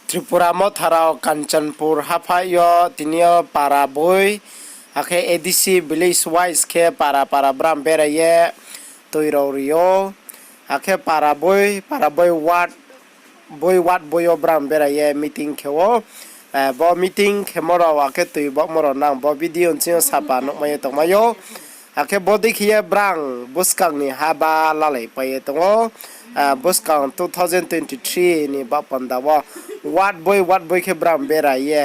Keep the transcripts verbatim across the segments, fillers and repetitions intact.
Tripura Motha rao Kanchanpur haphaih yo tini yo para boi, akhe A D C village wise khe para para brang berai ye toi rao ri ou, akhe para boi, para boi ward, boi ward boi yo brang berai ye meeting khe ou. Bo meeting khemo rao akhe toi baohmo rao nang bo video nching yo sapa nuhmai ye tongmai ou. Akhe bodei khe ye brang buskang ni haba lalaipai ye tong ou. Buskang two thousand twenty three ni baoh panda wo ward boi ward boi khe brang berai ye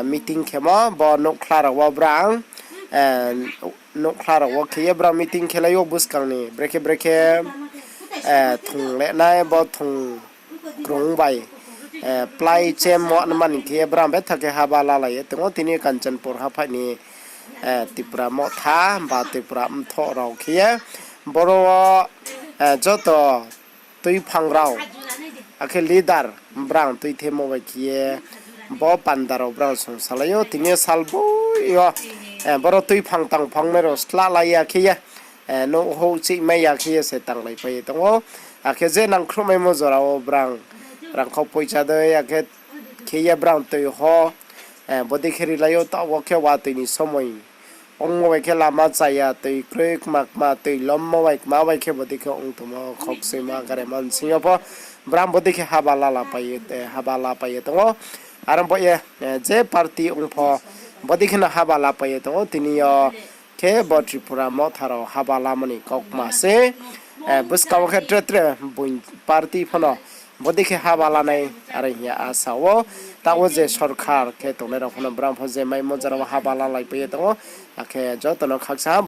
meeting khemo bo nouhkhla rao wo brang, nouhkhla rao wo khe ye brang meeting khelai ou buskang ni brekhe brekhe thung lenai bo thung krung bai plái chemo nmani khe ye brang betha khe haba lalai ye tong ou. Tini Kanchanpur haphaih ni Tripura Motha ba Tripura Mthoh rao khe ye boro wo joto tuiphang rao, akhe leader brang tuithemo bai khe ye bo panda rao brang songsalai ou. Tini yo sal boi yo boro tuiphang tangphang nai rao sla lai ya khe ye, nouh houh chihmai ya khe ye se tanglaipai ye tong ou. Akhe je nangkhruhmaimo jora wo brang rangkhau poicha dei, akhe khe ye brang toi ho, bodei khe rilai ou, taoh wo khe watoi ni somoi ongmo bai khe lama chaya, toi kroi kma kma, toi lommo bai kma bai khe bodei khe ong tongmo khoksoima garema bsing yo pho brang bodei khe haba lala pai ye, haba lapai ye tong ou. Aro bo ye je party ong pho bodei khe no haba lapai ye tong ou. Tini yo khe bo Tripura Motha rao haba lamo ni kaukma se, buskang wo khe tre tre boi party pho no bodei khe haba lanai are hing ye asa ou. Taoh wo je sorkar khe tongnai rao pho no brang pho je maimo jora wo haba lalaipai ye tong ou. Akhe joto no khaksa ha